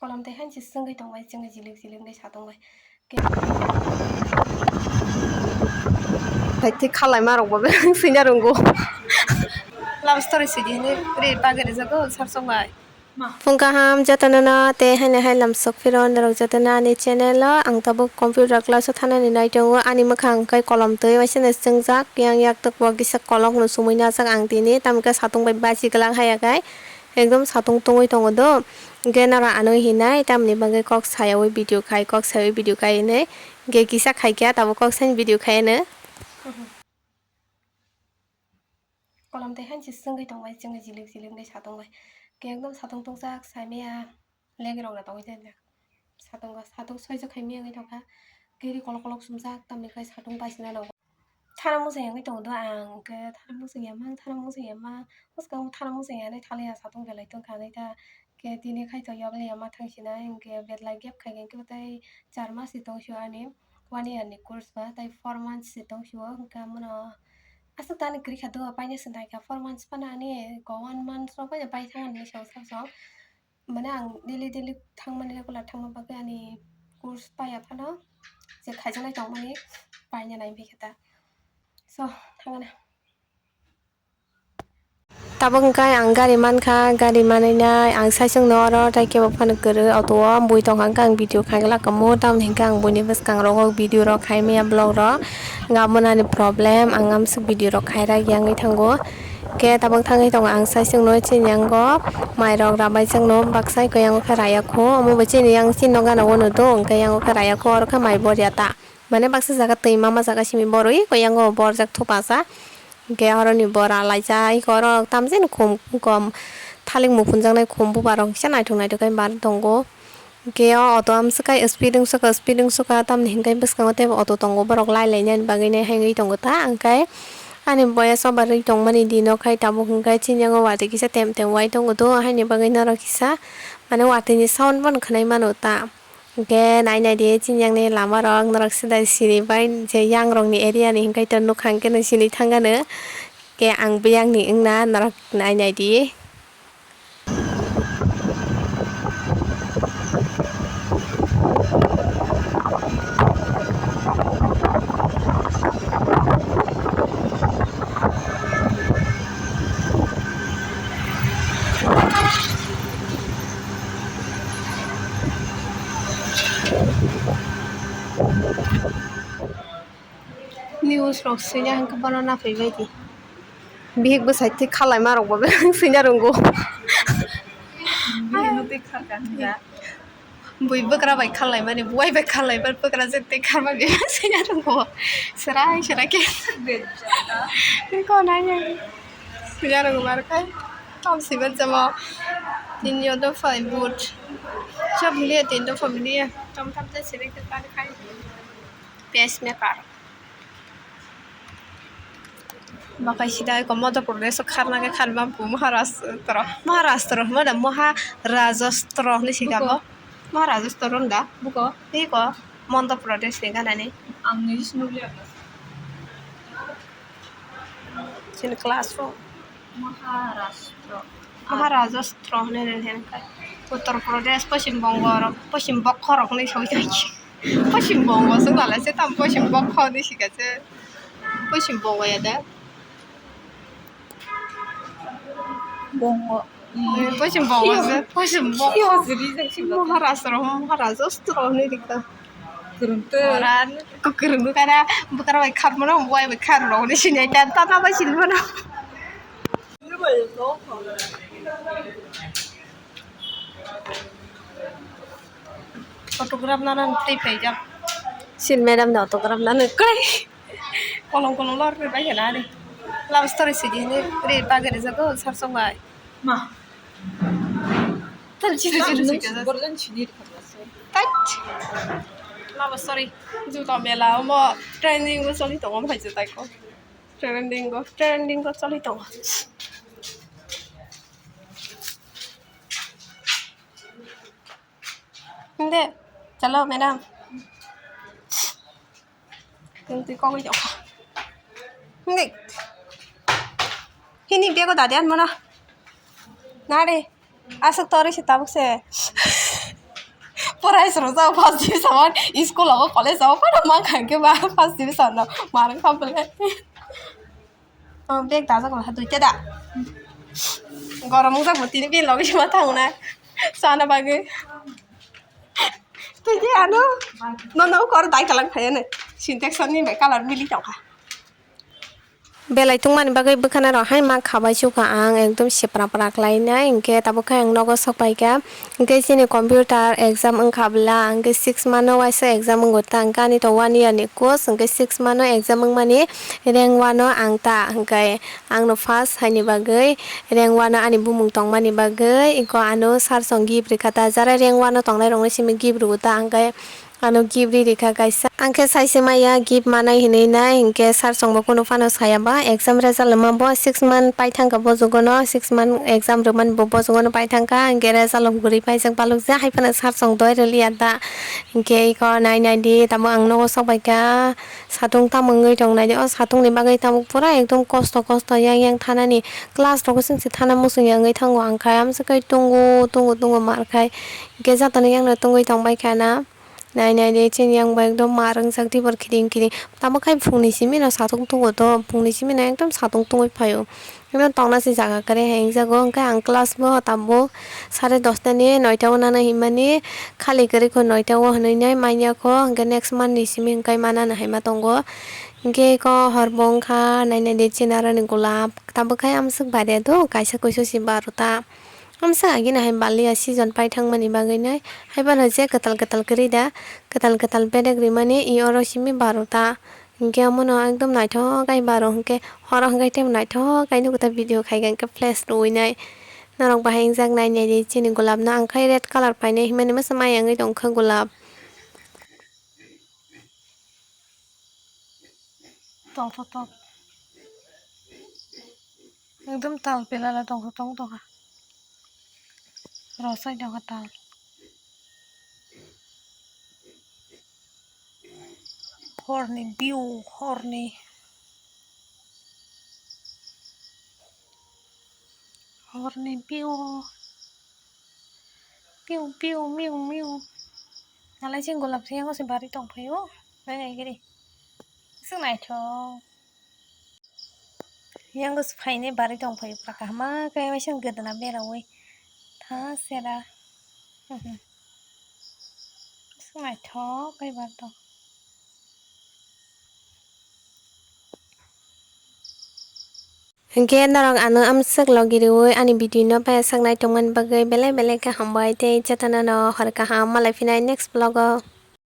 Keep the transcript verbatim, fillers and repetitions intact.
Kolom tei hansi swngwi tongbai, chwngwi jilik jilik wngwi sa tongbai. Hai thik khalai ma rok bo swina rwngo. Love story sidi hinwi ri bagwi rijago sar song bai. Phung kaham jotono no tei haino hai lam sok phiro norok jotono ani channel o. Ang tabuk computer class o thanani nai tongo, ani mwkhang khe kolom twi waisano chwngjak, yang yak tok bo kisa kolok no sumui najak ang tini, tamo khe satung bai bachi glak haiya khai. Ekdom satung tungwi tongo do. Hwnkhe noro ano hinai tamni bagwi kok sayawi video khai, kok sayawi video khai hinwi. Hwnkhe kisa khaikha tabuk kok saini video khai hino. Kolom tei hansi swngwi tongbai, chwngwi jilik jilik wngwi sa tongbai. Hwnkhe ekdom satung tungjak saimaya legi rok no tongwi tongya. Satung satung soijo khai miyangwi tongkha. Kiri kolok kolok sumjak tamni khai satung baisina nango. Thana muchung yangwi tongo do ang, hwnkhe thana muchung yamang, thana muchung yamang, bwskango thana muchung yanai thaliya satung belai tongkha nai ta, hwnkhe tini khai to yokle yama thang sinai, hwnkhe belai gap khaikhe hwnkhe tei char mas se tong sio ani one year ni course ba, tei four months se tong sio, hwnkhe amono aswk ta ani kwrwi kha do, paina se naikha four months phano ani go one month rok bai pai thang ani sao sao sao. Mane ang daily daily thangmani, regular thangma bagwi ani course paiya phano je khaijaknai tongmani paina nai bikhe ta. So, thangana. Tabuk hwnkhe ang gari mankha, gari manwi nai ang saichung no oro tei kebo phano kwrwi auto o bui tongkha, hwnkhe ang video khaglak kamo, tamoni hwnkhe ang buini bwskang rogo video rok khai maya vlog rok, hwnkhe amo nani problem, ang amswk video rok khaira yangwi thango. Khe tabuk thangwi tongo ang saichung no chini yango mairok rabai chwngno baksa khe yango khe rayakho, omo bo chini yang chini no gana o no do, hwnkhe yango khe rayakho, oro khe mai boria ta, mane baksa jaga twi mama jaga simi borwi khe yango borjak thupasa, hwnkhe oroni bora laijak, oro tamjani khum kom thalik muphunjaknai khum bubar rok kisa naithok naithok khe bar tongo. Hwnkhe o auto amswk khai speed wngsukha, speed wngsukha, tamni hwnkhe bwskango teibo auto tongo, borok lai lainani bagwi nai hangwi tongo ta. Hwnkhe ani boya chobarwi tongmani dino khai tabuk hwnkhe chini yango watwi kisa tem tem wai tongo do, haini bagwi norok kisa mane watwini sound bono khwnai mano ta. Hwnkhe nai nai di chini yakni lama rok norok sida sini bai je yang rokni area ni hwnkhe to nukha hwnkhe no sini thangano. Hwnkhe ang biyangni wngna norok nai nai di. News rok swina hwnkhe bono naphai bai di. Bihik bwsai thik khalai ma rok bo swina rwngo. Bihik no twi kharkha hwnda. Bui bwkra bai khalai mani, buai bai khalai mani, bwkra je twi kharma bihik swina rwngo. Swrai swrai khe. Bejjata. Ko nai nai. Swina rwngo mar khai. Tam siman jamo. Tin yo dopha vote. Chap liya tin dopha liya. Tam tam je sini ke kan khai. Pacemaker. Bakai sida eko Madhya Pradesh o kharna khe kharma bu Maharashtra, Maharashtra hwnma da Maharajastro hinwi sika bo. Buko. Maharajastro hwn da? Buko. Eko Madhya Pradesh ni gana ni. Ang ni sinu liya. Chini class ro. Maharashtra. Maharajastro hinwi rwkha. Uttar Pradesh, Poschim Bongo rok, Poschim Bokho rok hinwi sawi tongkhe. Poschim Bongo se wngla se tamo Poschim Bokho hinwi sika se. Poschim Bongo ya da? Bongo. Poschim Bongo se, Poschim Bokho. Maharashtra, Maharajastro hinwi rwkha. Kwrwngtwi. Ora, kwrwngtwi kana bwkra bai kharmano, buai bai kharmano hinwi sinai ta, tata bai sinmano. Autograph nana tei paijak. Sin madam ni autograph nana kwrwi. Kolom kolom lor bai khe nari. Love story sidi hinwi ri bagwi rijago sar song bai. Ma. Tal chiri chiri sidi. Borjan chini ri khatla se. Tat. Love story. Juta mela omo trending bo choli tongo, omo hai juta ko. Trending go, trending go choli tongo. Inde, chalo, madam. Tintwi kogwi tongkha. Inde. Hini bego dadi anmano. Nare. Aswk torwi se tabuk se. Prize rwjak first division, school o college o phano mankha hwnkhe ba first division no marwng kha bwle. Oh, bag dajak laha duita da. Gorom wngjak bo tini bini logi ma thangnai sana bagwi. Tei ano nono kor dai kalang phaiya ne. Sintex ni bai color mili tongkha. Belai tungmani bagwi bwkhana rok hai ma khabai sukha ang ekdom sepra pra khlai nai, hinkhe tabuk khe ang nogo sok pai kha. Hinkhe chini computer exam wngkha bwla, hinkhe six month o waisa exam wngo ta, hinkhe ani to one year ni course, hinkhe six month o exam wngmani rank one o ang ta, hinkhe ang no pass haini bagwi, rank one o ani bumung tongmani bagwi, eko ano sir song gift rikha ta, jara rank one o tongnai rok no simi gift rwgo ta, hinkhe ano gift ri rikha kaisa. Ang khe sai se maya gift manai hinui nai, hinkhe sir song bo kunu phano saya ba. Exam result wngma bo six month pai thangkha, bo jugo no six month exam rwmani bo, bo jugo no pai thangkha. Hinkhe result rok bwrwi paijak balok je, hai phano sir song doi rwliya da. Hinkhe eko nai nai di, tamo ang nogo sok bai kha. Satung tamo wngwi tong nai di, o satung ni bagwi tamo pura ekdom kosto kosto yang yang thanani. Class rogo chwng se thana muchung ya wngwi thango, ang khai amsa khai tungo tungo tungo mar khai. Hinkhe jotono yang no tungwi tong bai kha na. Nai nai di, chini yang bo ekdom mar wngjak di, bor kiring kiring. Tamo khai phungni simi no satung tungo to, phungni simi no ekdom satung tungwi phaio. Ekdom tongna se jaga kwrwi hai wngjago, hwnkhe ang class bo tabuk sare dosta ni noita o nana hinmani, khali kwrwi kho noita o hinui nai manya kho, hwnkhe next month ni simi hwnkhe ma nana hai ma tongo. Hwnkhe eko hor bo wngkha, nai nai di, chini aro ni golap tabuk khai amswk bade do, kaisa kuisu se barota. Amsa agini hai baliya season pai thangmani bagwi nai. Haiphano je kwtal kwtal kwrwi da, kwtal kwtal bedek rimani i oro simi barota. Hinkhe omono ekdom naithok khe baro hinkhe horo hinkhe tei naithok khe nukgo ta video khaikhe hinkhe flash rwui nai. Norok bahai wngjak nai nai di chini golap no ang khai red colour painai hinmani masa maya wngwi tongkha golap. Tongthok thok. Ekdom tal pelala tongthok tong tongkha. Rosai tongkha tal. Horni view, horni. Horni view. Piu, piu, miu, miu. Nalai chini golap se yango se bari tong phaio. Nai nai giri. Aswk naithok. Yango se phainai bari tong phaio. Pura kaham khe waisa gwdla beraui. Tha sera. Aswk naithok khe bari tong. Hinkhe norok ano amswk logi rwui ani video no payasak nai tongmani bagwi belai belai khe hambai tei chetana no hor kaham malai phinai next vlog o.